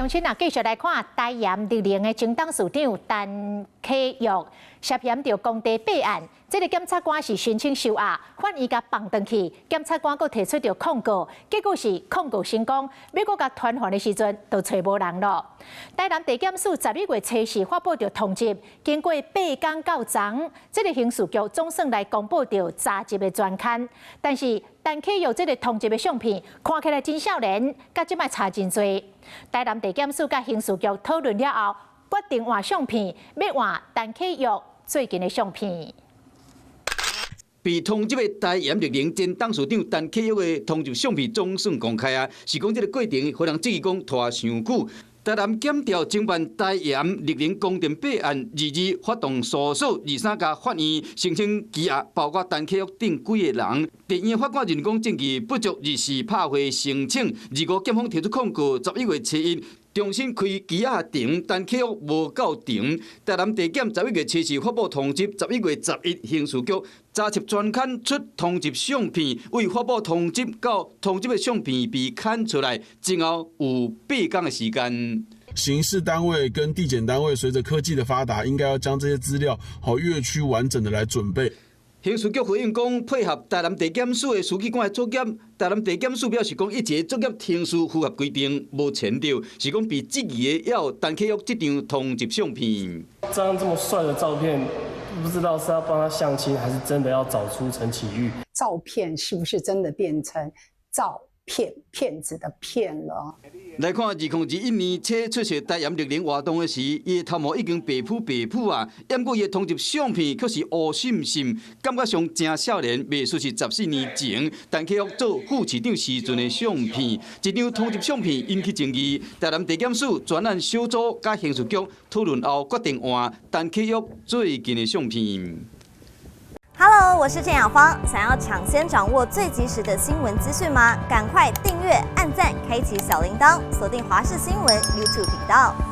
鄉親啊，繼續來看台鹽綠能的前董事長陳啟岳涉嫌著工地弊案，這个檢察官是申請收押，法院共放轉去，檢察官閣提出著控告，結果是控告成功，欲閣共傳喚的時陣就揣無人囉。台南地檢署11月初四發布著通緝，經過8工到昨，這个刑事局總算來公布著查緝的專刊，但是陳啟岳這个通緝的相片看起來真少年，佮這擺差真濟。台南地檢署佮刑事局討論了後，決定換相片，欲換陳啟岳最近的相片。被通緝的台鹽綠能前董事長陳啟岳的通緝相片總算公開啊！是講這个過程，予人質疑講拖傷久。台南檢調偵辦台鹽綠能工程弊案，22發動訴訟，23共法院申請羈押，包括陳啟岳等幾个人。地院法官認為講證據不足，24拍回申請，25檢方提出控告，11月初一重新開羈押庭，陳啟岳無到庭。台南地檢11月初四發布通緝，11月11刑事局查緝專刊出通緝相片，為發布通緝到通緝的相片被刊出來，前後有8工的時間。刑事單位跟地檢單位隨着科技的發達，應該要將這些資料好越趨完整的來準備。刑事局回應講，配合台南地檢署的書記官的作業，台南地檢署表示講，一切作業程序符合規定，無前兆，是講被質疑的猶有陳啟岳這張通緝相片。這張這麼帥的照片，不知道是要幫他相親，還是真的要找出陳啟岳？照片是不是真的變成照騙騙子的騙了？來看2021年初出席台鹽綠能活動的時，伊的頭毛已經白殕白殕啊，毋過伊的通緝相片卻是烏滲滲，感覺上誠少年，袂輸是14年前陳啟岳做副市長時陣的相片。這張通緝相片引起爭議，台南地檢署專案小組佮刑事局討論後，決定換陳啟岳最近的相片。 Hello，我是鄭雅芳。想要搶先掌握最及時的新聞資訊嗎？趕快訂閱、按讚、開啟小鈴鐺，鎖定華視新聞 YouTube 頻道。